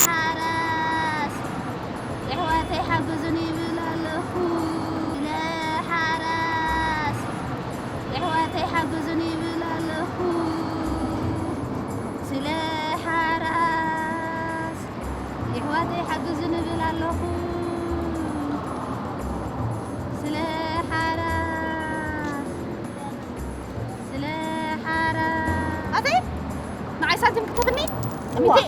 ሓራስ፣ የሕዋተይ ሓግዙኒ ይብል ኣለኹ። ስለ ሓራስ፣ የሕዋተይ ሓግዙኒ ይብል ኣለኹ። ስለ ሓራስ፣ የሕዋተይ ሓግዙኒ ይብል ኣለኹ። ስለ ሓራስ፣ ስለ ሓራስ። ኣተይ፣ ንዓይ ሳንቲም ክትህብኒ? ጥሚቲ።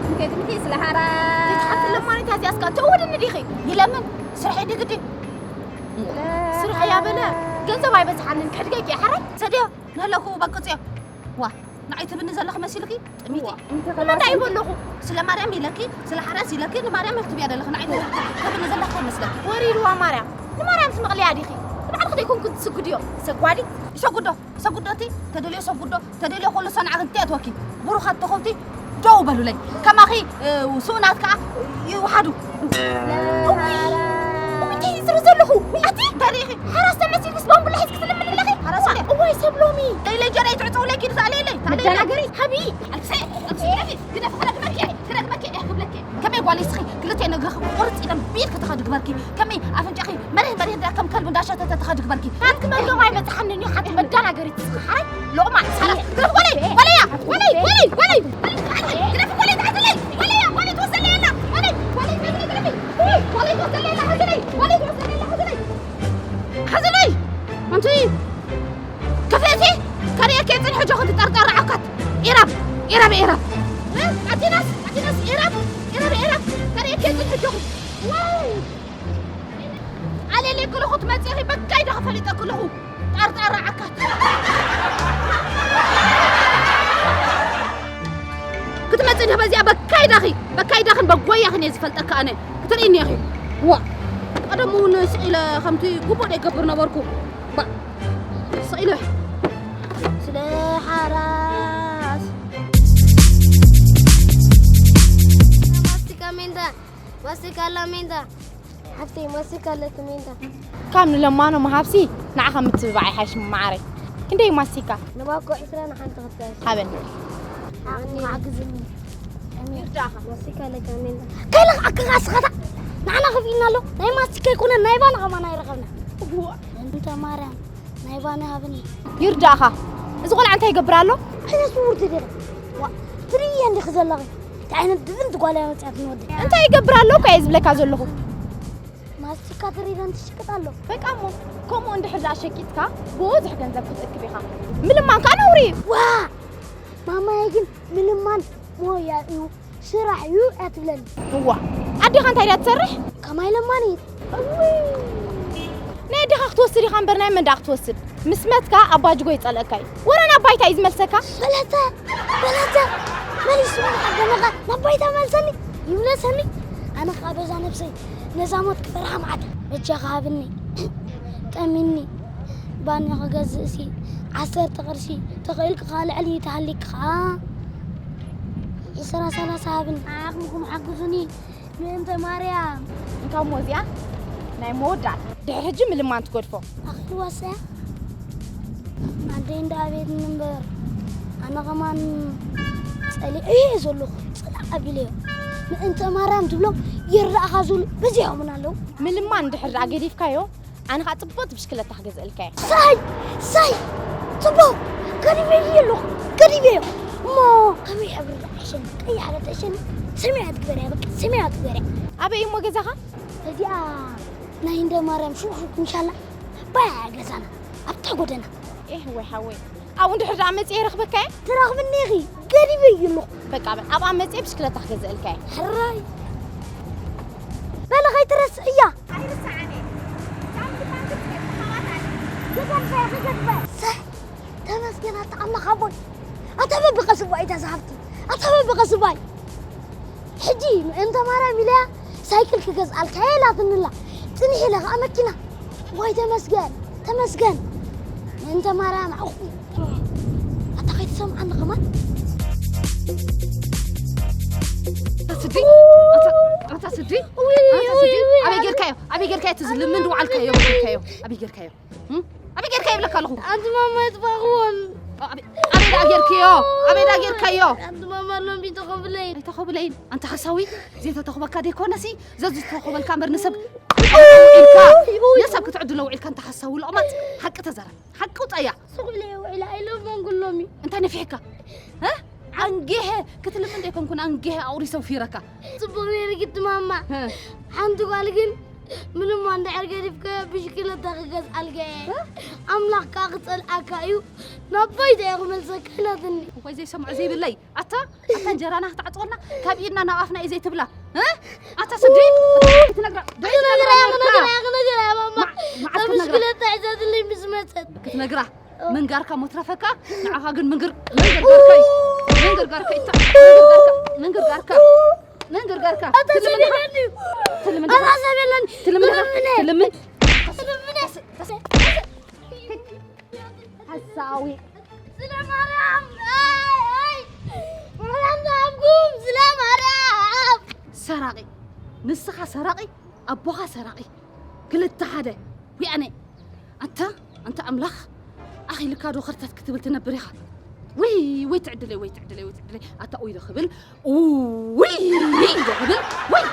ጥሚቲ፣ ጥሚቲ፣ ስለ ሓራስ። ዘይትሓፍር ለማኒት እያ እዚኣ፣ እስከ ትእውድኒ ዲኺ? ይለምን፣ ስርሐይ ድግዲ። ስርሐይ ያበለ፣ ገንዘብ ኣይበዝሓንን፣ ከሕድገኪ እየ፣ ሓራይ። ሰድዮ፣ ንህለኩ በቅጽዮ። ዋ፣ ንዓይ ትብኒ ዘለኺ መሲልኪ? ጥሚቲ። ዋ፣ እንታይ ይበለኹ? ስለ ማርያም ኢለኪ፣ ስለ ሓራስ ኢለኪ፣ ንማርያም ክትብያ ዘለኺ፣ ንዓይ ትብኒ ዘለኺ መስለኪ? ወሪድዋ ማርያም። ንማርያም ትምቕልያ ዲኺ? ንባዕልኺ ዘይኮንኩ ትስግድዮ። ሰጓዲት። ይሰጉዶ፣ ይሰጉዶ እቲ፣ ተደልዮ ሰጉዶ፣ ተደልዮ ኩሉ ሰንዓ ክንተ ኣትወኪ። ብሩኻት ተኸውቲ፣ ደው በሉለይ። ከማኺ፣ እ፣ ስኡናት ከኣ ይውሓዱ። እውይ፣ እውይ፣ እንታይ ዝርኢ ዘለኹ? ኣቲ፣ እንታይ ርኢኺ? ሓራስ ተመሲልክስ ባምቡላ ሒዝኪ ትልምኒ ኣለኺ? ሓራስ እየ። እዋይ፣ ሰብ ሎሚ። ለይለይ ጀረይ ትዕጽውለይ ኪዱ፣ ተኣለየለይ፣ ተኣለየለይ። መደናገሪ፣ ሃቢ። ኣልክሰይ፣ ኣልክሰይ፣ ግደፊ፣ ግደፊ፣ ክረግመኪ እየ፣ ክረግመኪ እየ፣ ክብለኪ እየ። ከመይ ጓለይ ስኺ፣ ክልተ ነግርኺ ቁርጽ ኢለ ቢድ ከተኸዲ ግበርኪ። ከመይ ኣፍንጫኺ መሪሕ መሪሕ እንዳ ከም ከልቢ እንዳሸተተ ተኸዲ ግበርኪ። ናትኪ መርገም ኣይበጽሓንን እዩ፣ ሓንቲ መደናገሪት ስኺ ሓራይ ሎቕማዕ ሳላት። ግደፍ ጓለይ፣ ጓለያ፣ ጓለይ፣ ጓለይ፣ ጓለይ። ግደፍ ጓለይ፣ ትሓዝለይ፣ ጓለያ፣ ጓለይ ትወስደለይ ኣላ፣ ጓለይ፣ ጓለይ ትሓዝለይ፣ ግደፊ። ጓለይ ትወስደለይ ኣላ፣ ሓዝለይ፣ ጓለይ ትወስደለይ ኣላ፣ ሓዝለይ። ሓዝለይ፣ ኣንቲ ከፍእቲ ከርእየኪ እየ ጽንሒ ጆኹ፣ ትጠርጠራ ዓካት። ኢራብ፣ ኢራብ፣ ኢራብ። እ? ኣቲናስ፣ ኣቲናስ፣ ኢራብ፣ ኢራብ፣ ኢራብ። ከርእየኪ እየ ጽንሒ ጆኹ። ዋው! ኣሌሌ ክልኹ ትመጽኢ ኢኺ፣ በካይ ዳኺ ፈሊጠ ክልኹ። ጠርጠራ ዓካት። ክትመጽእ እንዲኻ በዚኣ በካይዳኺ፣ በካይዳኽን በጎያኽን እየ ዝፈልጠካ ኣነ። ክትርእይኒ ኢኺ። ዋ፣ ቀደም እውን ስቕ ኢለ ከምቲ ግቡእ ዘይገብር ነበርኩ። ባ፣ ስቕ ኢለ። ስለ ሓራስ። ማስቲካ ሜንታ፣ ማስቲካ ኣላ ሜንታ። ሓፍተይ፣ ማስቲካ ኣለኪ ሜንታ። ካብ ንለማኖ ምሃብሲ ንዓኻ ምትብባዕ ይሓይሽ መዓረይ። ክንደይ ማስቲካ? ንባኮ ዕስራ ንሓንቲ ክልተ። ሃበኒ። ሓግዝኒ። ይርዳእኻ። ማስቲካ ኣለኪ ሜንታ። ከይለኽዓካ ስኻታ። ንዓና ከፊልና ኣሎ። ናይ ማስቲካ ኣይኮነን፣ ናይ ባና ከማን ኣይረኸብና። እዋ። እንተ ማርያም። ናይ ባኒ ሃብኒ። ይርዳእኻ። እዚ ቆልዓ እንታይ ይገብር ኣሎ? ዓይነት ስውርቲ ዲኻ? ዋ፣ ትርእያ እንዲኺ ዘለኺ። እንታይ ዓይነት ድፍንቲ ጓል እያ መፂኣትኒ ወዲ? እንታይ ይገብር ኣሎ እኮ እየ ዝብለካ ዘለኹ። ማስቲካ ትርኢ ዶ እንትሽቅጥ ኣሎ? በቃ እሞ፣ ከምኡ እንድሕር ደኣ ሸቂጥካ ብዙሕ ገንዘብ ክትእክብ ኢኻ። ምልማን ከኣ ነውሪ እዩ። ዋ! ማማየ ግን ምልማን ሞያ እዩ፣ ስራሕ እዩ እያ ትብለኒ። እዋ፣ ኣዴኻ እንታይ ድያ ትሰርሕ? ከማይ ለማኒት። እውይ፣ ናይ ኣዴኻ ክትወስድ ኢኻ እምበር ናይ መን ደኣ ክትወስድ? ምስ መትካ ኣባ ጅጎ ይጸልአካ እዩ። ወረ ናብ ባይታ እዩ ዝመልሰካ። በለተ፣ በለተ፣ መሊሱ መን ዓደመኻ ናብ ባይታ መልሰኒ፣ ይምለሰኒ። ኣነ ኸኣ በዛ ነብሰይ ነዛ ሞት ክፈርሓ መዓት። በጃኻ ሃብኒ፣ ጠሚኒ፣ ባኒ ክገዝእሲ ዓሰርተ ቅርሺ፣ ተኽኢልካ ኸኣ ልዕሊ ተሃሊካ ኸኣ ዒስራ ሰላሳ ሃብኒ። ዓቕምኹም ሓግዙኒ ምእንተ ማርያም። እንካብ እሞ እዚኣ ናይ መወዳእታ። ድሕሪ ሕጂ ምልማን ትገድፎ። ኣኺልዋስ እያ። ኣደይ እንዳ ኣቤትኒ እምበር፣ ኣነ ኸማን ጸሊኤ እየ ዘለኹ። ጽላእ ኣቢለዮ። ምእንተ ማርያም ትብሎም ይርዳእኻ ዝብሉ በዚሖምን ኣለዉ። ምልማን እንድሕር ደኣ ገዲፍካዮ፣ ኣነ ኸኣ ጽብቕቲ ብሽክለታ ክገዝእልካ እየ። ሳይ! ሳይ! ጽቡቕ! ገዲፈዮ ኣለኹ፣ ገዲፈዮ። እሞ ከመይ ሕብሪ ዝዓሸኒ? ቀያሕ ዶ ተዕሸኒ? ሰማያዊ ትግበርያ፣ በቃ ሰማያዊ ትግበርያ። ኣበይ እሞ ገዛኻ? እዚኣ ናይ እንደ ማርያም ሹቕ ሹቕ ምሻላ፣ ባያ ገዛና፣ ኣብታ ጎደና። ኤህ ወይ ሓወይ፣ ኣብኡ እንድሕር ደኣ መጺኤ ይረኽበካ እየ። ትረኽብኒ ኢኺ፣ ገዲፈዮ ኣለኹ። በቃ በል፣ ኣብኣ መጺኤ ብሽክለታ ክገዝእልካ እየ። ሕራይ። በለ ከይትረስዕያ። ኣይርስዓን እየ። ሳምንት ሳምንት ትገድፋዋት ኣለ። ክገድፈ፣ ክገድፈ። ሰ-፣ ተመስገን ኣታ ኣምላኽ ኣቦይ። ኣታ በብቐስቡ ኣይታ ዝሃብቲ። ኣታ በበቐ ስባይ፣ ሕጂ ምእንተ ማርያም ኢለያ ሳይክል ክገዝኣልካ እየ ኢላትንላ። ጽኒሕ ኢለ ኸኣ መኪና። ዋይ ተመስገን፣ ተመስገን። ምእንተ ማርያም ዓኹ። ኣታ ከይትሰምዓኒ ኸማን። ኣታ ስዲ፣ ኣታ፣ ኣታ ስዲ፣ ውይ፣ ኣታ ውይ፣ ስዲ፣ ውይ፣ ኣበይ ኣታ ጌርካዮ? ኣበይ ጌርካዮ? እቲ ዝልምን ድውዓልካዮ፣ ኣበይ ጌርካዮ? ኣበይ ጌርካዮ? እም? ኣበይ ጌርካዮ ይብለካ ኣለኹ? ኣንቲ ማማ ይጥፋእኽዎም። ኣበይ፣ ኣበይ ደኣ ጌርክዮ? ኣበይ ደኣ ጌርካዮ? ኣንቲ ማማ ሎሚ ተኸብለይን። ኣይተኸብለይን። ኣንታ ሓሳዊ፣ ዘይተተኽበካ ደይኮነሲ፣ ዘዝተኸበልካ እምበር ንሰብ ውዒልካ፣ ንሰብ ክትዕድሎ ውዒልካ፣ ኣንታ ሓሳዊ ሎቕማጽ፣ ሓቂ ተዛረብ። ሓቂ ውጻያ። ሱቕ ኢለ እየ ውዒለ፣ ኣይለሞን ኩሎም እዩ። እንታይ ነፊሕካ? እ? ኣንጊሀ ክትልምን ደይኮንኩን፣ ኣንጊሀ ኣቑሪሰ ውፊረካ። ጽቡቕ ነይሩ ግዲ ማማ። እ። ሓንቲ ጓል ግን ምንም እንድሕር ገዲፍካዮ ብሽክለታ ክገዝኣልካ እየ። እ? ኣምላኽ ከኣ ክጸልኣካ እዩ። ናብ ባይታ እየ ክመልሰካ ኢላትኒ። እዋይ ዘይሰምዖ ዘይብለይ። ኣታ፣ ኣታ እንጀራና ክትዓጽወልና ካብ ኢድና ናብ ኣፍና እዩ ዘይትብላ። እ? ኣታ ስዲ፣ ክትነግራ፣ ክትነግራ እያ፣ ክትነግራ እያ፣ ክትነግራ እያ ማማ። ማ-፣ መዓስ እታ ክትነግራ? ብሽክለታ ሒዛትለይ ምስ መጸት። ክትነግራ? ምንጋርካ ሞትረፈካ፣ ንዓኻ ግን ምንግር-፣ ምንግርጋርካ እዩ። ምንግርጋርካ ይታ-፣ ምንግርጋርካ፣ ምንግርጋርካ፣ ምንግርጋርካ። ኣታ ትልምንኻ? ሰሊለኒ እዩ። ትልምንኻ? ኣታ ሰሊለኒ። ትልምንኻ? ትልምነ። ትልምን። ትልምነ። ሓሳዊ። ስለ ማርያም፣ ኣይ፣ ኣይ፣ ማርያም ዝሃብኩም፣ ስለ ማርያም። ሰራቒ። ንስኻ ሰራቒ፣ ኣቦኻ ሰራቒ። ክልተ ሓደ። ወያነ። ኣንታ፣ ኣንታ ኣምላኽ፣ ኣኺልካ ዶ ኸርተት ክትብል ትነብር ኢኻ? ውይ፣ ወይ ትዕድለይ፣ ወይ ትዕድለይ፣ ወይ ትዕድለይ። ኣታ ኡይ ዶ ክብል? ኡይ ዶ ክብል? ውይ!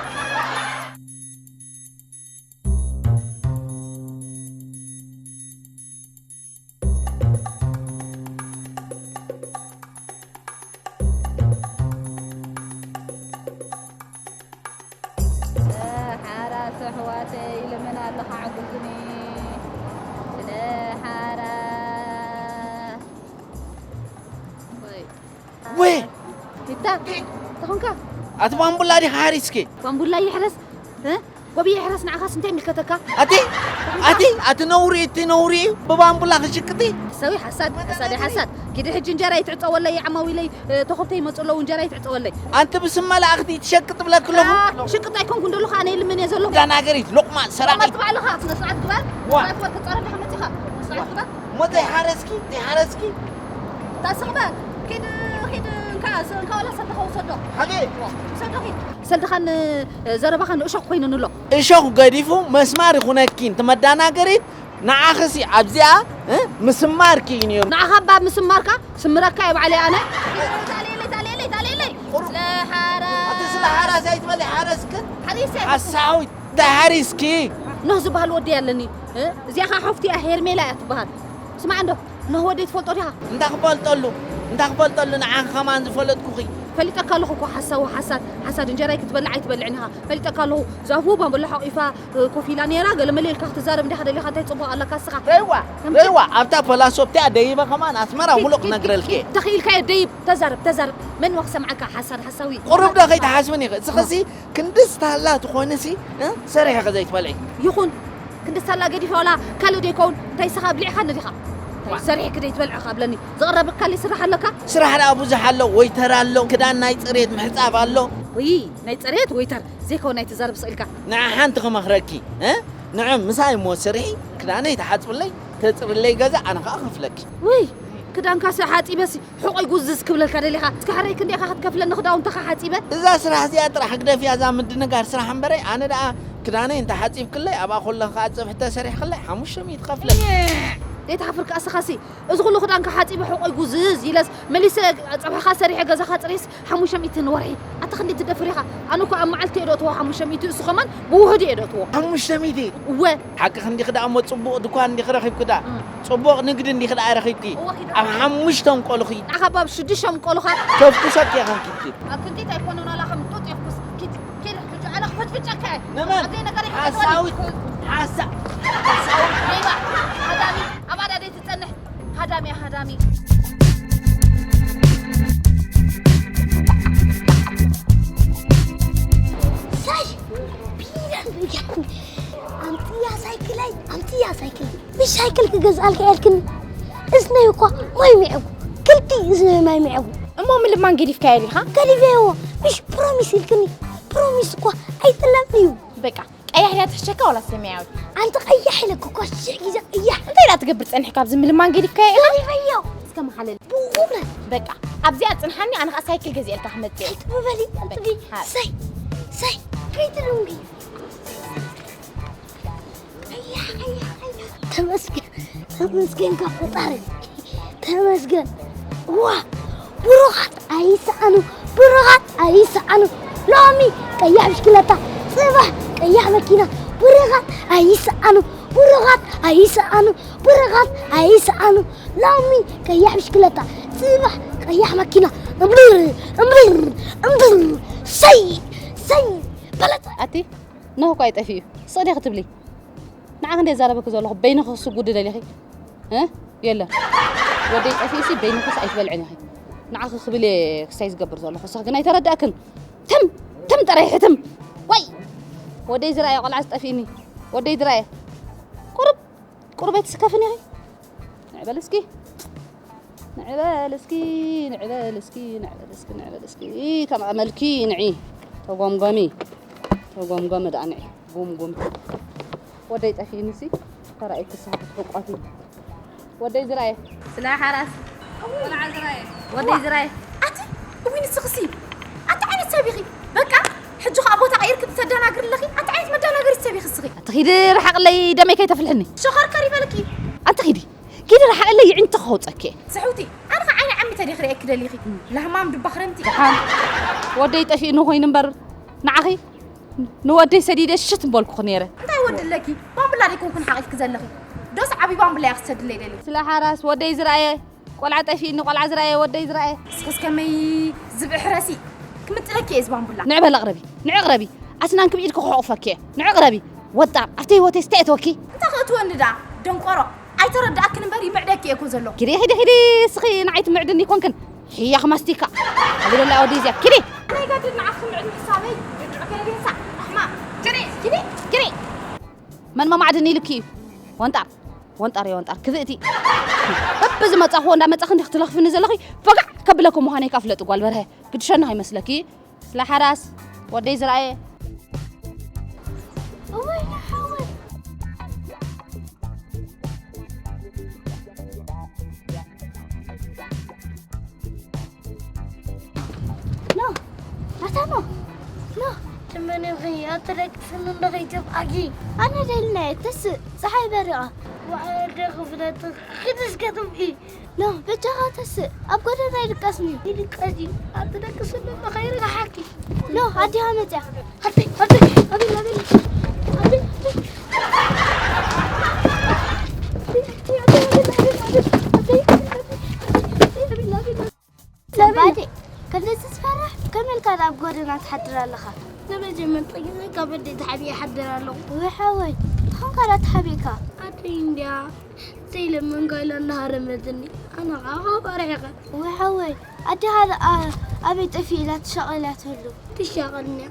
ስለ ሓራስ ኣሕዋተይ ልምን ኣለኻ ዕጉዝኒ። ስለ ሓራስ። ወይ። ወይ! ይታ፣ ተኾንካ? ኣቲ ባምቡላ ዲኻ ሓሪስኪ? ባምቡላ ይሕረስ? እ? ጎብየ ይሕረስ ንዓኻስ እንታይ ይምልከተካ? ኣቲ፣ ኣቲ፣ ኣቲ ነውሪ፣ እቲ ነውሪ ብባምቡላ ክሽቅጢ? ሰዊ ሓሳድ፣ ሓሳድ፣ ሓሳድ። ኪዲ ሕጂ እንጀራ ይትዕጸወለይ፣ ዓማዊለይ፣ እ፣ ተኸብተይ ይመጹ ኣለዉ፣ እንጀራ ይትዕጸወለይ። ኣንቲ ብስም መላእኽቲ ትሸቅጥ ብለክ ኣለኹ። ኣ፣ ሽቅጥ ኣይኮንኩን ደለኹ፣ ኣነ ይልምን እየ ዘለኹ። ዳናገሪት፣ ሎቕማጽ፣ ሰራቒት። ሎቕማጽ ባዕልኻ፣ ስነ ስርዓት ግበር። ዋ። ስነ ስርዓት ግበር፣ ክጻረፍ ደሓን መጺኻ። ስነ ስርዓት ግበር። ሞ ዘይሓረስኪ፣ ዘይሓረስኪ። ታስኽበ፣ ኪድ፣ ኪድ፣ እንካ፣ እንካ ዋላ ሰደኻ ውሰዶ። ሓቂ። ውሰዶ ኪድ። ሰልድኻን፣ እ፣ ዘረባኻን እሾኽ ኮይኑን ኣሎ። እሾኽ ገዲፉ መስማር ይኹነኪ፣ እንቲ መዳናገሪት። ንዓኽሲ ኣብዚኣ፣ እ፣ ምስማርኪ እዩ ነይሩ። ንዓኻ እባ ምስማርካ ስምረካ እየ ባዕለይ ኣነ። ታሌለይ፣ ታሌለይ፣ ታሌለይ። ቁሩብ። ስለ ሓራ-፣ ኣቲ ስለ ሓራስ ኣይትበሊ፣ ሓረስክን? ሓሪሰ። ሓሳዊት፣ እንታይ ሓሪስኪ? ኖህ ዝበሃል ወዲ ኣለኒ። እ፣ እዚኣ ኸዓ ሓፍቲ እያ፣ ሄርሜላ እያ ትበሃል። ስማዕ እንዶ፣ ኖህ ወደይ ትፈልጦ ዲኻ? እንታይ ክፈልጠሉ? እንታይ ክፈልጠሉ? ንዓኺ ከማን ዝፈለጥኩኺ። ፈሊጠካ ኣለኹ እኮ ሓሳዊ፣ ሓሳድ፣ ሓሳድ እንጀራይ ክትበልዕ ኣይትበልዕን ኢኻ። ፈሊጠካ ኣለኹ። ዛፉ ባምበሎ ሓቂፋ፣ እ፣ ኮፍ ኢላ ነይራ። ገለ መለ ኢልካ ክትዛረብ እንዲኻ ደሊኻ፣ እንታይ ጽቡቕ ኣለካ እስኻ? ረይዋ፣ ከምዚ ረይዋ፣ ኣብታ ፐላሶፕቲያ ደይበ ከማን ኣስመራ ኪድ፣ ሙሉእ ኪድ፣ ክነግረልኪ ኪድ፣ እየ። ተኽኢልካ እየ ደይብ፣ ተዛረብ፣ ተዛረብ። መን ወኽ ሰምዓካ ሓሳድ ሓሳዊ? ቁሩብ ዶ ከይትሓስብን ኢኺ? እስኽሲ ክንድስ ታላ ትኾንሲ፣ እ? ሰሪሕኺ ዘይትበልዒ። ይኹን፣ ክንድስ ታላ ገዲፈ ዋላ ካልእ ዶ ይከውን? እንታይ እስኻ ኣብሊዕኻኒ ዲኻ? እንታይ ዋ። ሰሪሕኪ ዘይትበልዒ ኸብለኒ? ዝቕረበካለይ ስራሕ ኣለካ? ስራሕ ደኣ ብዙሕ ኣሎ፣ ወይተር ኣሎ፣ ክዳን ናይ ጽሬት ምሕጻብ ኣሎ። ውይ፣ ናይ ጽሬት ወይተር ዘይከውን ኣይትዛረብ ስቕ ኢልካ። ንዓ ሓንቲ ክመኽረኪ፣ እ? ንዑ ምሳይ እሞ ስርሒ፣ ክዳነይ ትሓጽብለይ፣ ተጽርለይ ገዛ፣ ኣነ ኸኣ ክፍለኪ። ውይ፣ ክዳንካሲ ሓጺበሲ፣ ሕቖይ ጉዝዝ ክብለልካ ደሊኻ? እስከ ሕራይ ክንደይ ኢኻ ክትከፍለኒ ክዳውንትኻ ሓጺበ? እዛ ስራሕ እዚኣ ጥራሕ ግደፍያ፣ እዛ ምድንጋር ስራሕ እምበረይ፣ ኣነ ደኣ ክዳነይ እንተ ሓጺብክለይ፣ ኣብኣ ኮለኺ ከኣ ጸብሒ ተሰሪሕክለይ፣ ሓሙሽተ ሚእቲ ከፍለኪ። ደይትሓፍር ከኣ እስኻሲ፣ እዚ ኩሉ ክዳንካ ሓጺበ ሕቖይ ጉዝዝ ኢለስ፣ መሊሰ ጸብሕኻ ሰሪሐ ገዛኻ ጽርየስ ሓሙሽተ ሚእቲ ንወርሒ። ኣታ ክንደይ ትደፍር ኢኻ? ኣነ እኮ ኣብ መዓልቲ እየ ደእትዎ ሓሙሽተ ሚእቲ፣ እሱ ከማን ብውሑዱ እየ ደእትዎ። ሓሙሽተ ሚእቲ? እወ። ሓቅኺ እንዲኺ ደኣ እሞ ጽቡቕ ድኳን እንዲኺ ረኺብኪ ደኣ። እም። ጽቡቕ ንግዲ እንዲኺ ደኣ ረኺብኪ። እወ፣ ኪዳ። ኣብ ሓሙሽተ እንቆልኺ። ንዓኻ እባ ኣብ ሽዱሽተ እንቆልኻ። ከፍኩሰኪ እየ ኸንኪ ኪድ። ኣብ ክንዲት ኣይኮነን ዋላ ከም ጡጥ የፍኩስ። ኪድ፣ ኪድ፣ ሕጂ ኣነ ክፍጭፍጨካ እየ። ንመን? ኣብ ዘይነገር ይሕፈትወኒ። ሓሳዊት። ሓሳ-፣ ሓሳዊት። ሌባ፣ ሃዳሚ፣ ኣብ ኣዳደይ ትጸንሕ። ሃዳሚ፣ ሃዳሚ። ሳይ፣ ቢለን ብያትኒ። ኣምጽያ ሳይክለይ፣ ኣምጽያ ሳይክለይ። ብሻይክል ክገዝኣልካ ኢልክኒ። እዝነይ እኳ ማይ ሚዕጉ። ክልቲ እዝነይ ማይ ሚዕጉ። እሞ ምልማን ገዲፍካዮ ዲኻ? ገዲፈዮ። ምሽ ፕሮሚስ ኢልክኒ። ፕሮሚስ እኳ ኣይጥለምን እዩ። በቃ ቀያሕ ድያ ትሕሸካ ዋላ ሰማያዊ? ኣንቲ ቀያሕ ኢለኪ እኳ ሽሕ ግዜ ቀያሕ። እንታይ ደኣ ትገብር ጸኒሕካ ኣብዚ ምልማን ገዲፍካዮ ኢኻ? ገዲፈዮ። እስከ መሓለል። ብቑም። በቃ ኣብዚኣ ጽንሓኒ፣ ኣነ ኸኣ ሳይክል ገዚኤልካ ክመጽእ እየ። በሊ፣ በቃ፣ በሊ። ሃ። ሰይ፣ ሰይ፣ ከይትደንጉ። ተመስገን፣ ተመስገን ካብ ፈጣሪ። ተመስገን። ዋ፣ ብሩኻት ኣይሰኣኑ፣ ብሩኻት ኣይሰኣኑ። ሎሚ ቀያሕ ብሽክለታ፣ ጽባሕ ቀያሕ መኪና። ብሩኻት ኣይሰኣኑ፣ ብሩኻት ኣይሰኣኑ፣ ብሩኻት ኣይሰኣኑ። ሎሚ ቀያሕ ብሽክለታ፣ ጽባሕ ቀያሕ መኪና። እምብር፣ እምብር፣ እምብር። ሰይ፣ ሰይ፣ በለጸ። ኣቲ፣ ነሆ እኳ ይጠፍእ እዩ። ስቕ ዲኺ ትብሊ? ንዓኺ እንደ ዛረበኪ ዘለኹ፣ በይንኺ ክስጉዲ ደሊኺ? እ? የለን። ወደይ ጠፊኡሲ በይንኺስ ኣይትበልዕን ኢኺ። ንዓኺ ክብል እየ ክስታይ ዝገብር ዘለኹ። ንስኺ ግን ኣይተረዳእክን። ትም! ትም ጥራይ ሕትም! ወይ! ወደይ ዝረኣየ ቆልዓ ዝጠፊእኒ። ወደይ ዝረኣየ። ቁሩብ! ቁሩብ ኣይትስከፍን ኢኺ። ንዕበል እስኪ። ንዕበል እስኪ፣ ንዕበል እስኪ፣ ንዕበል እስኪ፣ ንዕበል እስኪ። ከም ኣመልኪ ንዒ። ተጎምጎሚ። ተጎምጎሚ ደኣ ንዒ። ጉምጉም። ወደይ ጠፊእኒሲ። ተራእይኪ ሳሕት ሕቋፊ። ወደይ ዝራየ። ስለ ሓራስ። ቆልዓ ዝራየ። ወደይ ዝራየ። ኣቲ፣ እዊ ንስኽሲ። ኣቲ ዓይነት ሰብ ኢኺ። በቃ፣ ሕጂ ኸኣ ቦታ ቀይርኪ ትተደናግሪ ኣለኺ። ኣቲ ዓይነት መደናገሪት ሰብ ኢኺ እስኺ። ኣቲ ኺዲ ርሓቕለይ ደመይ ከይተፍልሕኒ። ሸኸርከር ይበልኪ። ኣቲ ኺዲ። ኪዲ ርሓቕለይ ይዕንቶ ከውፀኪ። ስሕውቲ፣ ኣነ ኸዓ ዓይኒ ዓሚ ተደይ ክርእየኪ ደሊኺ። ላህማም ድባ ክረምቲ። ደሓን። ወደይ ጠፊእኒ ኮይኑ እምበር ንዓኺ ንወደይ ሰዲደ ሽት ምበልኩኺ ነይረ። እንታይ ወዲ ኣለኪ? ባምብላ ደይኮንኩን ሓቒፍኪ ዘለኺ። ዶስ ዓብዪ ባምብላ እያ ክትሰድለይ ደሊ? ስለ ሓራስ ወደይ ዝረኣየ፣ ቆልዓ ጠፊእኒ፣ ቆልዓ ዝረኣየ፣ ወደይ ዝረኣየ። እስኽስ ከመይ ዝብኢ ሕረሲ? ክምጥለኪ እየ እዚ ባምቡላ። ንዕ በል ኣቕረቢ፣ ንዕ ኣቕረቢ። ኣስናን ክብ ኢልኪ ክሕቑፈኪ እየ። ንዕ ኣቕረቢ። ወጣር፣ ኣብቲ ህይወተይ ስታይ እተወኪ? እንታይ ክእትወኒ ደኣ? ደንቆሮ። ኣይተረድኣክን እምበር ይምዕደኪ እየ እኮ ዘሎ። ኪዲ፣ ኪዲ፣ ኪዲ፣ እስኺ ንዓይ ትምዕድኒ ይኮንክን። ሕያኽ ማስቲካ። ኣቢለላ ወዲ እዚኣ። ኪዲ። ናይ ጋድል ንዓኽ ክምዕድ ምሕሳበይ። ዕከለ ቤንሳ። ኣሕማቕ። ኪዲ፣ ኪዲ፣ ኪዲ። መን መማዕድኒ ኢሉኪ እዩ? ወንጣር፣ ወንጣር እየ ወንጣር። ክፍእቲ። በብዝመጻኹዎ እንዳመጻኺ እንዲኺ ትለኽፍኒ ዘለኺ። ፈጋዕ ከብለኪ ምዃነይ ከኣ ፍለጢ ጓል በርሀ። ግድሸኒ ከይመስለኪ። ስለ ሓራስ ወደይ ዝረኣየ። እወይ፣ ሓወይ። ኖ፣ ኣታ ኖ፣ ኖ። ትመን ኢኺ ኣትደቅስኒ እንዶ ከይትብኣጊ። ኣነ ደልና እየ፣ ተስእ፣ ጸሓይ በሪቓ። ዋዕደ ክፍለጥ ክድስከ ትብኢ። ኖ፣ በጃኻ ተስእ፣ ኣብ ጎደና ይድቀስኒ። ይድቀስ እዩ፣ ኣትደቅስኒ እንዶ ከይርግሓኪ። ኖ፣ ኣዲኻ መጽያ። ኣደይ፣ ኣደይ፣ ኣቤል፣ ኣቤል፣ ኣቤል፣ ኣቤል። ሰንባዴ፣ ከምዚ ዝፈርሕ ከመይ ኢልካ ኣብ ጎደና ትሓድር ኣለኻ? ንመጀመርታ ግዜ ካብ ኣደይ ተሓቢኤ እሓድር ኣለኹ። ወይ ሓወይ፣ ብኸምካ ደኣ ተሓቢእካ? ኣደይ እንድያ ዘይለመንካ ኢላ እናሃረመትኒ፣ ኣነ ኸዓ ፈሪሐ። ወይ ሓወይ፣ ኣዴኻ ደኣ ኣበይ ጠፊኡ ኢላ ትሻቐል እያ ትህሉ? ትሻቐል እንድያ።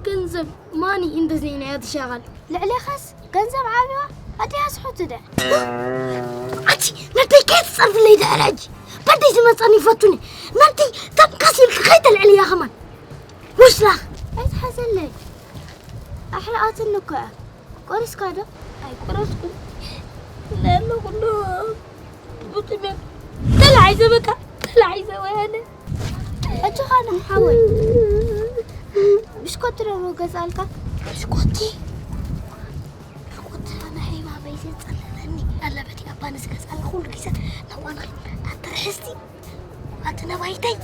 ገንዘብ ማኒ እንተዘይናያ ትሻቐል። ልዕሌኻስ ገንዘብ ዓብዋ ኣዴኻ ስሑት ደ። ኣቲ ነደይ ከይትጸርፍለይ ድሕሪ ሕጂ። በደይ ዝመጸኒ ይፈቱኒ። ነቲ ተንከስ ኢልኪ ከይተልዕልያ ከማን። ውሽላኽ። ኣይትሓዘለይ። ኣሕሪቓትኒ እኮ እያ። ቆሪስካ ዶ? ኣይቆረስኩን። ለሎ ኩሉ ቡጥሜ ተላዒዘ በቃ ተላዒዘ ወያነ። ሕጂ ኸኣ ንሓወይ ብሽኮቲ ዶ ገዝኣልካ? ብሽኮቲ? ብሽኮቲ ኣነ ሃይማኖተይ ዘጸልለኒ ኣለበት እያ። ኣባ ንዝገዝኣልኒ ኩሉ ግዜ ናብኣ ንኸይድ ኣትርሕስቲ ኣቲ ነባይተይ።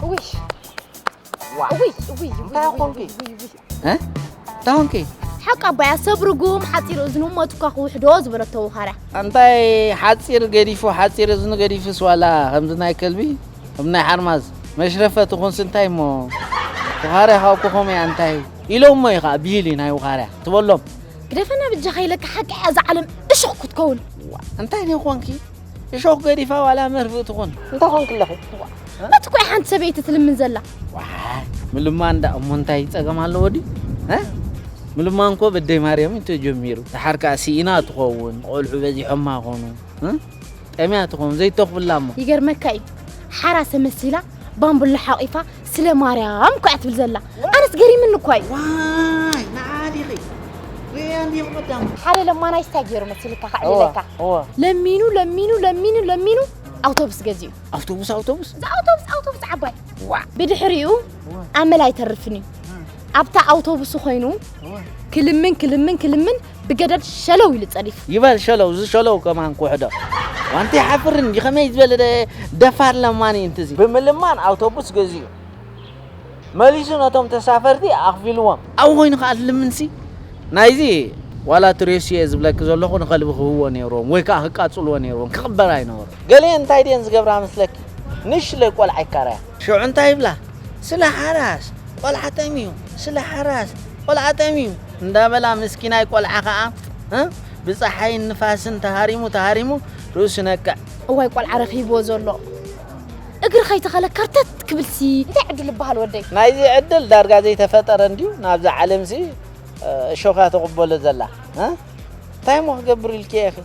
ውይ። ዋ። ውይ፣ ውይ፣ ውይ፣ እንታይ ውይ፣ ኮንኪ? ውይ፣ ውይ፣ ውይ። እ? እንታይ ኮንኪ? ሓቂ ኣባያ ሰብ ርጉም ሓፂር እዝኑ ሞት እኳ ክውሕዶ ዝበለቶ ውኻርያ። እንታይ ሓፂር ገዲፉ ሓፂር እዝኑ ገዲፉስ ዋላ ከምዚ ናይ ከልቢ፣ ከም ናይ ሓርማዝ መሽረፈት ይኹንስ እንታይ እሞ ውኻርያ ካብ ኮኾም እያ እንታይ ኢሎሞ እዩ ከዓ ብሂል እዩ ናይ ውኻርያ ትበሎም። ግደፈና ብጃኻ ኢለካ፣ ሓቂ እያ እዛ ዓለም እሾኽ ክትከውን። ዋ፣ እንታይ ደይ ኾንኪ? እሾኽ ገዲፋ ዋላ መርፍእ ትኹን። እንታይ ኾንኪ ኣለኺ? ዋ፣ በቲ እኮ እያ ሓንቲ ሰበይቲ ትልምን ዘላ። ዋ፣ ምልማን ደኣ እሞ እንታይ ጸገም ኣለዎ ድዩ? እ? ምልማን እኮ በደይ ማርያም እዩ ተጀሚሩ። ደሓር ከኣ ስኢና ትኸውን፣ ቆልዑ በዚሖማ ኾኑ። እ? ጠምያ ትኸውን፣ ዘይተኽብላ እሞ። ይገርመካ እዩ። ሓራሰ መሲላ፣ ባምቡላ ሓቂፋ፣ ስለ ማርያም እኮ እያ ትብል ዘላ። ኣነስ ገሪምኒ እኮ እዩ። ዋይ፣ ንዓ ዲኺ? ሪኣ እንዲኹ ቀዳም። ሓደ ለማናይ ስታይ ገይሩ መሲልካ፣ እወ፣ ከዕልለካ። እወ። ለሚኑ፣ ለሚኑ፣ ለሚኑ፣ ለሚኑ፣ ኣውቶቡስ ገዚኡ። ኣውቶቡስ፣ ኣውቶቡስ? እዛ ኣውቶቡስ፣ ኣውቶቡስ ዓባይ። ዋ። ብድሕሪኡ እወ። ኣመል ኣይተርፍን እዩ። እም። ኣብታ ኣውቶቡስ ኮይኑ እወ። ክልምን፣ ክልምን፣ ክልምን ብገደል ሸለው ኢሉ ጸዲፉ። ይበል ሸለው፣ እዚ ሸለው ከማን ክውሕዶ። ዋንቲ ሓፍርን እንዲ ከመይ ዝበለ ደ-፣ ደፋር ለማኒ እንትዚ። ብምልማን ኣውቶቡስ ገዚኡ። መሊሱ ነቶም ተሳፈርቲ ኣኽፊልዎም። ኣብኡ ኮይኑ ከኣ ልምንሲ። ናይዚ ዋላ ትሬሱ እየ ዝብለኪ ዘለኹ ንኸልቢ ክህብዎ ነይርዎም፣ ወይ ከኣ ክቃጽልዎ ነይርዎም፣ ክቕበር ኣይነበሮ። ገሊአን እንታይ ድየን ዝገብራ መስለኪ? ንእሽለይ ቆልዓ ይካረያ። ሽዑ እንታይ ይብላ? ስለ ሓራስ ቆልዓ ጠምዩ፣ ስለ ሓራስ ቆልዓ ጠምዩ እንዳበላ ምስኪናይ ቆልዓ ከኣ፣ እ፣ ብጸሓይን ንፋስን ተሃሪሙ፣ ተሃሪሙ ርእሱ ነቅዕ። እዋይ ቆልዓ ረኺብዎ ዘሎ እግሪ ከይተኸለ ከርተት ክብልሲ እንታይ ዕድል ይበሃል ወደይ? ናይዚ ዕድል ዳርጋ ዘይተፈጠረ እንድዩ፣ ናብዛ ዓለምሲ፣ እ፣ እሾኻ ተቕበሎ ዘላ፣ እ? እንታይ እሞ ክገብር ኢልኪ ኢኺ?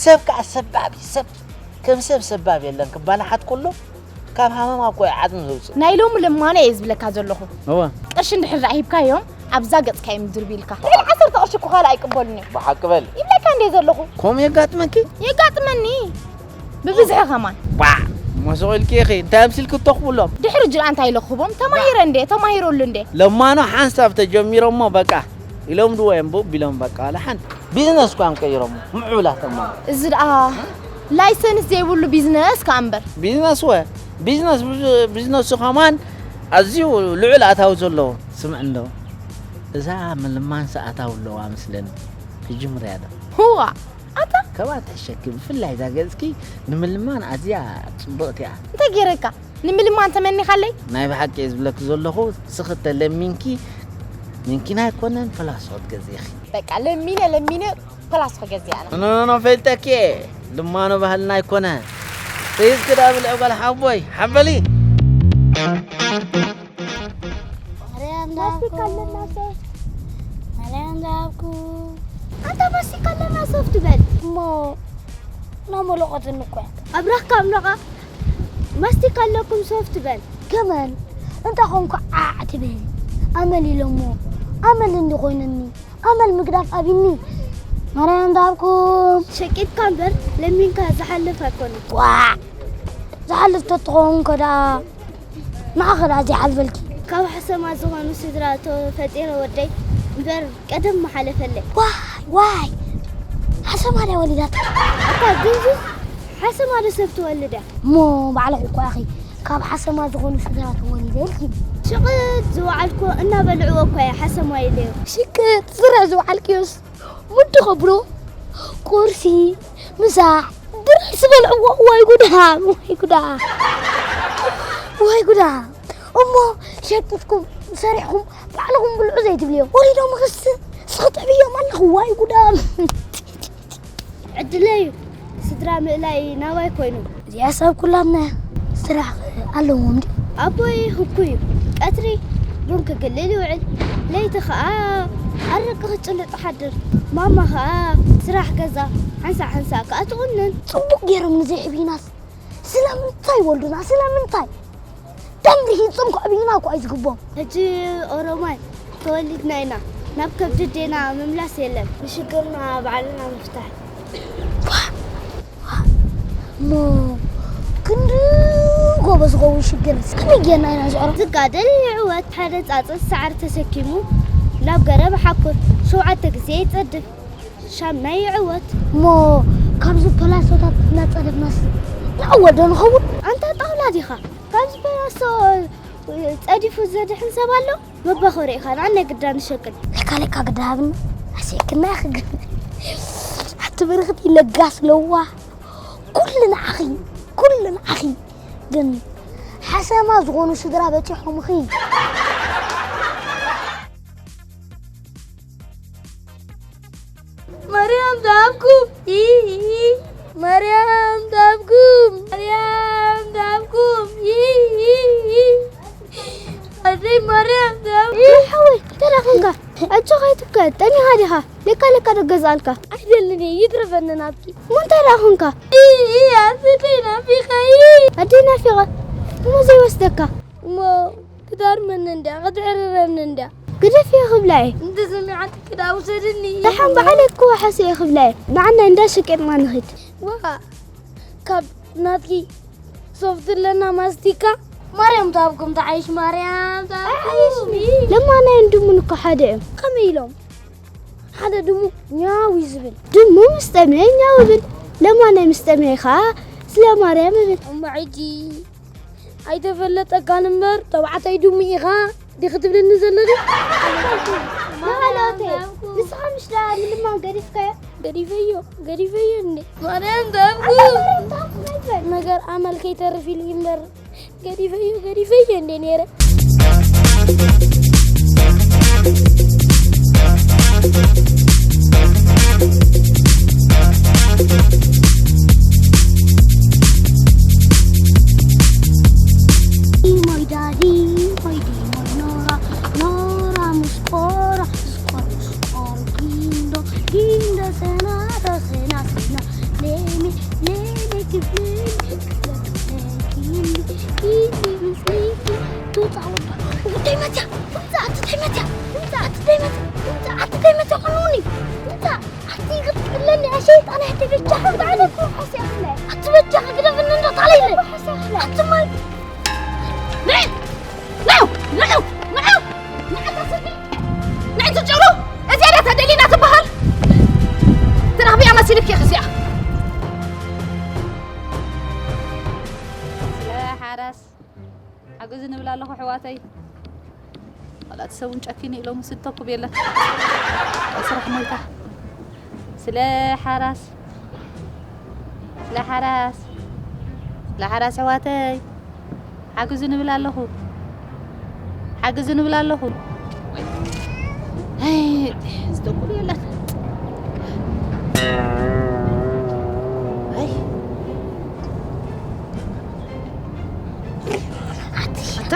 ሰብ ከኣ ሰባብ እዩ፣ ሰብ ከም ሰብ ሰባብ የለን ክባላሓት ከሎ ካብ ሃመማ እኮ እዩ ዓጽሚ ዘውጽእ። ናይ ሎሚ ለማነ እየ ዝብለካ ዘለኹ። እወ። ቅርሺ እንድሕር ደኣ ሂብካዮም ኣብዛ ገጽካ እዮም ዝድርብዩልካ። ልዕሊ ዓሰርተ ቅርሺ እኮ ካልእ ኣይቅበሉን እዮም። ብሓቂ በል። ይብለካ እንድየ ዘለኹ። ከምኡ የጋጥመኪ? የጋጥመኒ። ብብዝሒ ከማን። ባ! እሞ ስቕ ኢልኪ ኢኺ። እንታይ ኣምሲልኪ እተኽብሎም? ድሕሪ እጂ ደኣ እንታይ ኢለ ክህቦም? ተማሂረ እንድየ፣ ተማሂረሉ እንድየ። ለማኖ ሓንሳብ ተጀሚሮሞ በቃ። ኢሎም ድዎ እዮም ብኡ ቢሎም በቃ ዋላ ሓንቲ። ቢዝነስ እኳ እዮም ቀይሮሞ፣ ምዕቡላት እዮም ማለት። እዚ ደኣ ላይሰንስ ዘይብሉ ቢዝነስ ከኣ እምበር። ቢዝነስ ወ-፣ ቢዝነስ፣ ቢዝነሱ ከማን ኣዝዩ ልዑል ኣታዊ ዘለዎ። ስምዕ እንዶ፣ እዛ ምልማንስ ኣታዊ ኣለዋ መስለኒ። ክጅምርያ ዶ? ህዋ! ኣታ? ካብኣ ትሕሸኪ፣ ብፍላይ እዛ ገጽኪ ንምልማን ኣዝያ ጽብቕቲ እያ። እንታይ ገይረካ? ንምልማን ተመኒኻለይ? ናይ ብሓቂ እየ ዝብለኪ ዘለኹ፣ ስኺ ተለሚንኪ፣ መኪና ኣይኮነን፣ ፕላስ ክትገዝእኺ። በቃ፣ ለሚነ፣ ለሚነ ፕላስ ክገዝእ ኣነ። ኖ፣ ኖ፣ ኖ፣ ፈልጠኪ እየ። ልማኖ ባህልና ኣይኮነ። ሒዝኪ ደኣ ብልዒ ጓል ሓቦይ፣ ሓበሊ። ማርያም ማስቲካ ኣለና ሶፍት። ማርያም ዳብኩ። ኣንታ ማስቲካ ኣለና ሶፍት በል። እሞ ናመለቆትኒ እኮ እያ። ኣብራኽካ ኣምላኻ ማስቲካ ኣለኩም ሶፍት በል። ገመል እንተ ኾንኩ ዓዕ ትብል። ኣመል ኢሎሞ። ኣመል እንዲ ኮይነኒ። ኣመል ምግዳፍ ኣቢኒ። ማርያም ዳብኩም። ሸቂጥካ እምበር ለሚንካ ዝሓልፍ ኣይኮነን። ዋዕ! ዝሓልፍ ተትኸውን ከ ደኣ ንዓኺ ደኣ ዘይሓልፈልኪ። ካብ ሓሰማ ዝኾኑ ስድራ ተፈጢረ ወደይ እምበር ቀደም ምሓለፈለይ። ዋይ፣ ዋይ! ሓሰማ ድያ ወሊዳታ? ኣታ ድንዙዝ፣ ሓሰማ ዶ ሰብ ትወልድ እያ? እሞ ባዕልኺ እኮ ኢኺ ካብ ሓሰማ ዝኾኑ ስድራ ተወሊደ ኢልኪ። ሽቕጥ ዝወዓልኩ እናበልዕዎ እኮ እየ ሓሰማ ኢለዮ። ሽቅጥ ዝርዕ ዝወዓልክዮስ ሙድ ኸብሮ ቁርሲ፣ ምሳሕ፣ ድርዕስ በልዕዎ። ወይ ጉዳ፣ ወይ ጉዳ፣ ወይ ጉዳ። እሞ ሸቂጥኩም ሰሪሕኩም ባዕልኹም ብልዑ ዘይትብልዮ። ወሊዶም ክስ ስኽጥዕብዮም ኣለኹ። ወይ ጉዳ። ዕድለይ እዩ። ስድራ ምእላይ ናባይ ኮይኑ። እዚኣ ሰብ ኩላትና ስራሕ ኣለዎም ድዩ? ኣቦይ ህኩይ እዩ። ቀትሪ ቡን ክግልል ይውዕል፣ ለይቲ ኸኣ ኣረቂ ክጭልጥ ሓድር። ማማ ኸኣ ስራሕ ገዛ ሓንሳእ ሓንሳእ ከኣ ትቑንን። ጽቡቕ ገይሮም ንዘይዕብዩናስ ስለምንታይ ይወልዱና? ስለምንታይ? ደም ርሂጾም ከዕብዩና እኮ እዩ ዝግቦም። ሕጂ ኦሮማይ ተወሊድና ኢና፣ ናብ ከብዲ ኣዴና ምምላስ የለን። ንሽግርና ባዕልና ንፍታሕ። እሞ ክንዲ ጎቦ ዝኸውን ሽግር ከመይ ጌርና ኢና ንስዕሮ? ዝጋደል ይዕወት። ሓደ ጻጸት ሰዓር ተሰኪሙ ናብ ገረብ ሓኩር ሸውዓተ ግዜ ይጸድፍ። ሻምናይ ይዕወት። እሞ ካብዚ ፖላሶታት እናጸደፍናስ ንዕወት ዶ ንኸውን? ኣንታ ጣውላ ዲኻ? ካብዚ ፖላሶ ጸዲፉ ዘድሕን ሰብ ኣሎ? መባኾሪ ኢኻ፣ ንዓና ግዳ ንሸቅጥ። ለካ ለካ ግዳ ሃብኒ። ኣሴክና ኢኺ ግን። ኣቲ ብርኽቲ ለጋስ ለዋህ። ኩሉ ንዓኺ፣ ኩሉ ንዓኺ። ግን ሓሰማ ዝኾኑ ስድራ በጺሖምኺ። ኣደ ገዝኣልካ። ኣይደልን እየ፣ ይትረፈኒ ናብኪ። እሞ እንታይ ደኣ ኾንካ? እይ፣ እይ፣ ኣደይ ናፊቐ፣ እይ። ኣደይ ናፊቐ? እሞ ዘይወስደካ? እሞ ክዳርመኒ እንድያ፣ ክትዕርረኒ እንድያ። ግደፍ እየ ክብላ እየ። እንተሰሚዓትኪ ደኣ ውሰድኒ። ደሓን ባዕለይ ክወሓስ እየ ክብላ እየ። ንዓና እንዳ ሸቂጥና ንኺድ። ዋ፣ ካብ ናትኪ ሶፍት ኣለና ማስቲካ። ማርያም ትሃብኩም፣ ትዓይሽ ማርያም ትሃብኩም። ኣይዓይሽን። ለማናይን ድሙን እኮ ሓደ እዮም። ከመይ ኢሎም? ሓደ ድሙ ኛው እዩ ዝብል። ድሙ ምስ ጠምየ ኛው እብል። ለማናይ ምስ ጠምየ ኸዓ ስለ ማርያም እብል። እሞ ሕጂ ኣይተፈለጠካን እምበር፣ ተባዕታይ ድሙ ኢኻ ዲኺ ትብለኒ ዘለኺ? መቐለወተይ፣ ንስኻ ምሽ ደኣ ምልማን ገዲፍካዮ? ገዲፈዮ፣ ገዲፈዮ እንዴ? ማርያም ትሃብኩም። ኣታ ማርያም ትሃብኩም ኣይበል። ነገር ኣመል ከይተርፍ ኢሉ እምበር፣ ገዲፈዮ፣ ገዲፈዮ እንዴ ነይረ? My daddy, my demon Nora, Nora Muscora, Muscora, Muscora, Gindo, Gindo, Sena, Sena, Sena, Leme, Leme, Kifleme, Kifleme, Kifleme, Kifleme, Kifleme, ትውጻእ ወዳ። እንታይ መትያ? ትውጻእ፣ ኣቲ እንታይ መትያ? ትውጻእ፣ ኣቲ እንታይ መትያ? ትውጻእ፣ ኣቲ እንታይ መትያ? ቁኑኒ። ትውጻእ፣ ኣቲ ክትቅለኒ፣ ያ ሸይጣን፣ ኣቲ በጃኻ፣ ብጣዕሚ እኮ ሓስያ ኣኽለ። ኣቲ በጃኻ ግደፍኒ፣ እንዶ ታለይለ። ሓስያ ኣኽለ። ኣቲ ማይ። ንዒ! ንዑ! ንዑ! ንዑ! ንዓታ ስዲ! ንዒ ትጭሩ! እዚኣ ዳ ተደሊና ትበሃል? ትረኽቢያ መሲልኪ ኢኺ እዚኣ። ስለ ሓራስ ሓግዙ ንብል ኣለኹ ኣሕዋተይ። ካልኣት ሰብ እውን ጨኪኑ ኢሎም ስድ ተኩብ የለን። ኣብ ስራሕ ሞይታ። ስለ ሓራስ፣ ስለ ሓራስ፣ ስለ ሓራስ ኣሕዋተይ ሓግዙ ንብል ኣለኹ። ሓግዙ ንብል ኣለኹ። ኣይ፣ ዝተኩብ የለን። ኣይ። ኣታ፣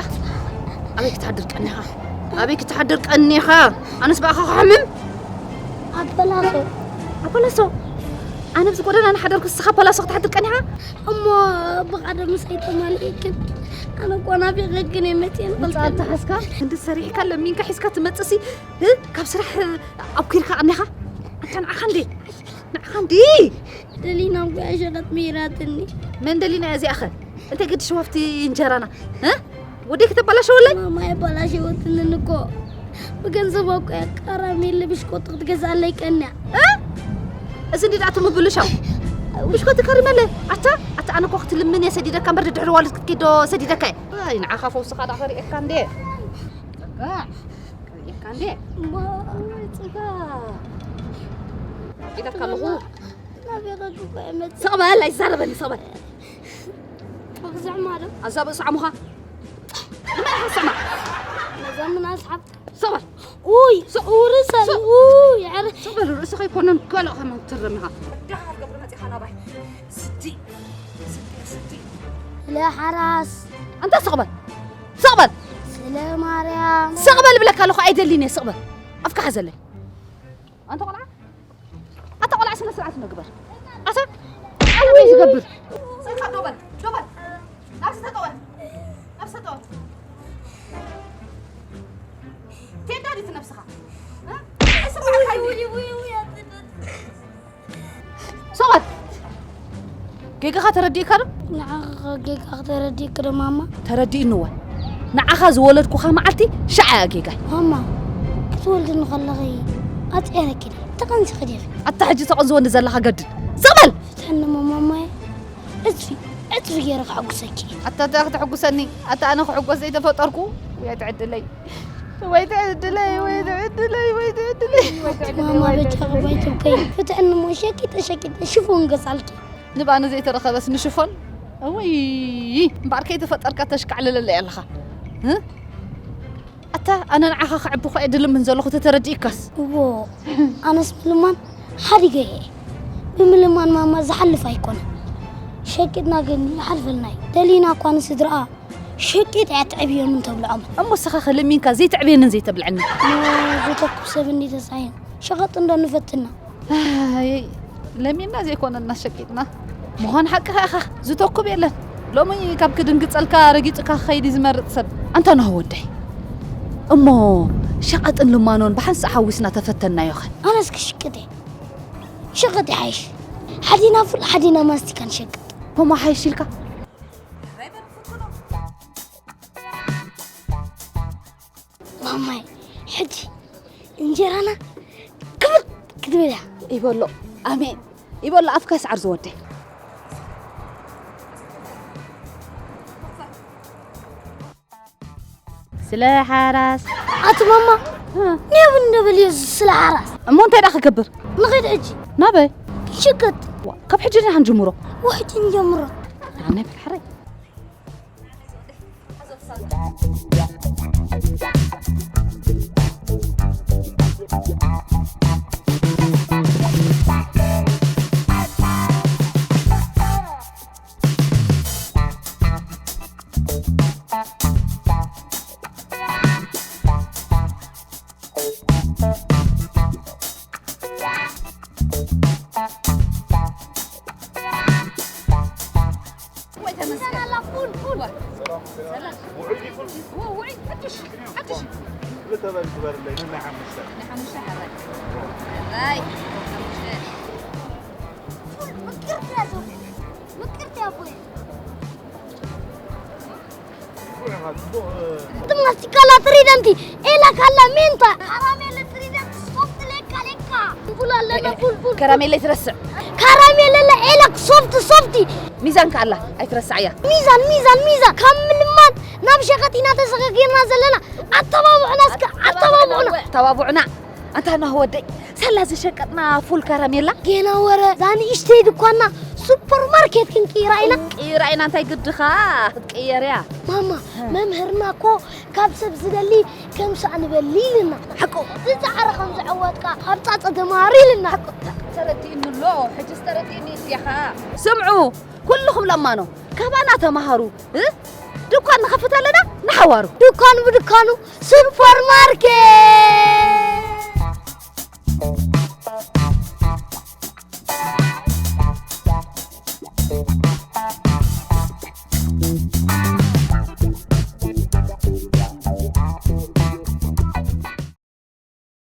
ኣበይ ክትሓድር ቀኒኻ? ኣበይ ክትሓድር ቀኒኻ? ኣነስ ብኣኻ ክሕምም? ኣብ ፓላሶ። ኣብ ፓላሶ? ኣነ ኣብዚ ጎደና እናሓደርኩ ንስኻ ፓላሶ ክትሓድር ቀኒኻ? እሞ ብቐደምስ ኣይተማልኤክን። ኣነ እኮ ናፊቐክን እየ መፅየ ንፈልጠኒ። ምፃእ ተሓዝካ? ክንዲ ሰሪሕካ ለሚንካ ሒዝካ ትመፅእሲ፣ እ? ካብ ስራሕ ኣብኲርካ ቀኒኻ? ኣታ ንዓኻ እንዴ? ንዓኻ እንዲ? ደሊና እኮ እያ ሸቐጥ ምሂራትኒ። መን ደሊና እያ እዚኣኸ? እንታይ ግዲ ሽወፍቲ እንጀራና? እ? ወደይ ከተበላሸወለይ? ማማ የበላሸወትንን እኮ። ብገንዘብ እኮ እያ ቃራሚ ኢለ ብሽኮቲ ክትገዝኣለይ ቀንያ። እ? እዚ እንዲ ደኣ እቲ ምብልሻው? ብሽኮቲ ከሪመለ? ኣታ፣ ኣታ ኣነ እኮ ክትልምን እየ ሰዲደካ እምበር ድሕሪ ዋልት ክትከይድ ዶ ሰዲደካ እየ? ኣይ፣ ንዓኻ ፈውስኻ ደኣ ከርእየካ እንዴ? ጸጋዕ። ከርእየካ እንዴ? እሞ፣ ጽጋ። ኢለካ ኣለኹ። ናበይ ከድኩ እኮ እየ መጽእ። ስቕ በል፣ ኣይዛረበኒ፣ ስቕ በል። ክስዕማ ዶ? ኣዛ ብእሱ ዓሙኻ። ንመን ኢኻ ትስዕማ? ነዛ ምናስ ሓብታ። ስቕ በል። ኡይ፣ ስቕ። ኡይ፣ ርእሰይ፣ ስቕ። ኡይ፣ ኧረ። ስቕ በል፣ ርእስኻ ኣይኮነን፣ ካልእ ከማን ትርም ኢኻ። ወዳኻ ክትገብር መጺኻ ናባይ። ስዲ፣ ስዲ፣ ስዲ። ለሓራስ። ኣንታ ስቕ በል። ስቕ በል። ስለ ማርያም። ስቕ በል ብለካ ኣለኹ፣ ኣይደልን እየ፣ ስቕ በል። ኣፍካ ሓዘለይ። ኣንታ ቆልዓ፣ ኣታ ቆልዓ ስነ ስርዓት እንዶ ግበር። ኣታ እንታይ ዝገብር? ስልካ ዶ በል፣ ዶ በል። ናብዚ ተጠወል። ናብዚ ተጠወል። ቴንዳ ዲት ነብስኻ? እ? ስርዓት ሓይሊ። ሰብኣይ! ጌጋኻ ተረዲእካ ዶ? ንዓኻ ጌጋ ተረዲእክ ዶ ማማ? ተረዲእኒ እወ። ንዓኻ ዝወለድኩኻ መዓልቲ ሻዕ እያ ጌጋይ። ማማ፣ ክትወልድኒ ከለኺ ኣጽዒረኪ ድየ? ተቐንዚ ክደፊ። ኣታ ሕጂ ተቐንዝወኒ ዘለኻ ገድል። ስቕ በል! ፍትሕኒ እሞ ማማየ። ዕጽፊ፣ ዕጽፊ ገይረ ከሐጉሰኪ። ኣታ እንታይ ክተሐጉሰኒ? ኣታ ኣነ ክሕጎስ ዘይተፈጠርኩ? ወይ ትዕድለይ። ወይ ትዕድለይ፣ ወይ ትዕድለይ፣ ወይ ትዕድለይ። ማማ በጃኺ ባይትብከይ። ፍትሕኒ እሞ ሸቂጠ ሸቂጠ ሽፎን ገዛልኪ። ንባኒ ዘይተረኸበስ ንሽፎን? እውይ፣ እምበኣር ከይተፈጠርካ ተሽካዕልለለይ ኣለኻ። እ? ኣታ ኣነ ንዓኻ ከዕቢ እኮ እየ ድልምን ዘለኹ ተተረዲእካስ። እዎ፣ ኣነስ ምልማን ሓዲገ እየ። ብምልማን ማማ ዝሓልፍ ኣይኮነን። ሸቂጥና ግን ይሓልፈልና እዩ። ደሊና እኳ ንስድራኣ ሸቂጥ እያ ትዕብዮም እንተብልዖም። እሞ ንስኻ ከ ለሚንካ ዘይተዕብየንን ዘይተብልዐንን? እሞ ዝተኩብ ሰብ እንዲ ተሳሒን ሸቐጥ እንዶ ንፈትና። ኣይ፣ ለሚና ዘይኮነና ሸቂጥና። ምዃን ሓቅኻ ኢኻ፣ ዝተኩብ የለን። ሎሚ ካብ ክድንግጸልካ ረጊጹካ ክኸይድ እዩ ዝመርጽ ሰብ። ኣንታ ናሁ ወደይ፣ እሞ ሸቐጥን ልማኖን ብሓንሳእ ሓዊስና ተፈተናዮኸ? ኣነስ ክሽቅጥ እየ። ሸቐጥ ይሓይሽ። ሓዲና ፉል፣ ሓዲና ማስቲካ ንሸቅጥ። ከምኡ ሓይሽ ኢልካ? ማማይ፣ ሕጂ እንጀራና ክብር ክትብል እያ። ይበሎ፣ ኣሜን። ይበሎ፣ ኣፍካ ይስዓር ዝወደይ። ስለ ሓራስ። ኣቲ ማማ፣ እ። ኔብ እንደበል እዩ ስለ ሓራስ። እሞ እንታይ ደኣ ክገብር? ንኸይድ ሕጂ። ናበይ? ሽቅጥ። ዋ፣ ካብ ሕጂ ዲና ክንጅምሮ? ውሕጂ ንጀምሮ። ኣነ በል ሓራይ። ወይ ተመስገን። ፉል፣ ፉል። ሰላም። ውዑይ ዲኹም? ው-፣ ውዑይ፣ ሓድሽ፣ ሓድሽ። ክልተ በል ግበርለይ፣ ነናይ ሓሙሽተ። ናይ ሓሙሽተ ሕራይ። ሕራይ። ሓሙሽተ። ፉል፣ ምቅርቲ እያ ዞ-፣ ምቅርቲ እያ ኣቦይ። ጽቡቕ ኢኻ፣ ጽቡቕ፣ እ፣ እቲ ማስቲካ ላ ትሪደንቲ፣ ኤላ ካላ ሜንታ። ካራሜለ ትሪደንቲ፣ ሶፍት ሌካ ሌካ። ፉል ኣለና፣ ፉል፣ ፉል፣ ፉል። ከራሜለ ትረስዕ። ካራሜለ ላ፣ ኤላ ሶፍት፣ ሶፍቲ። ሚዛን ከኣላ ኣይትረስዓያ። ሚዛን፣ ሚዛን፣ ሚዛን። ካብ ምልማን ናብ ሸቐጥ ኢና ተሰጋጊርና ዘለና። ኣተባብዑና እስከ፣ ኣተባብዑና። ኣተባብዑና። ኣንታ ናሁ ወደይ፣ ሳላ ዝሸቀጥና ፉል ከረሜላ? ጌና ወረ፣ እዛ ንእሽተይ ድኳንና ሱፐርማርኬት ክንቅይራ ኢና። ቅይራ ኢና፣ እንታይ ግድኻ ክትቅየር እያ? ማማ፣ እ። መምህርና እኮ ካብ ሰብ ዝደሊ ከም ሳእኒ በሊ ኢልና። ሓቁ። ዝጸዓረ ከም ዝዕወትካ ካብ ጻጸ ተማሃር ኢልና። ሓቁ። ተረዲእኒ ኣሎ፣ ሕጅስ ተረዲእኒ እንዲኻ። ስምዑ፣ ኩልኹም ለማኖ፣ ካባና ተማሃሩ፣ እ? ድኳን ንኸፍት ኣለና፣ ንሓዋሩ። ድኳን ብድኳኑ ሱፐርማርኬት።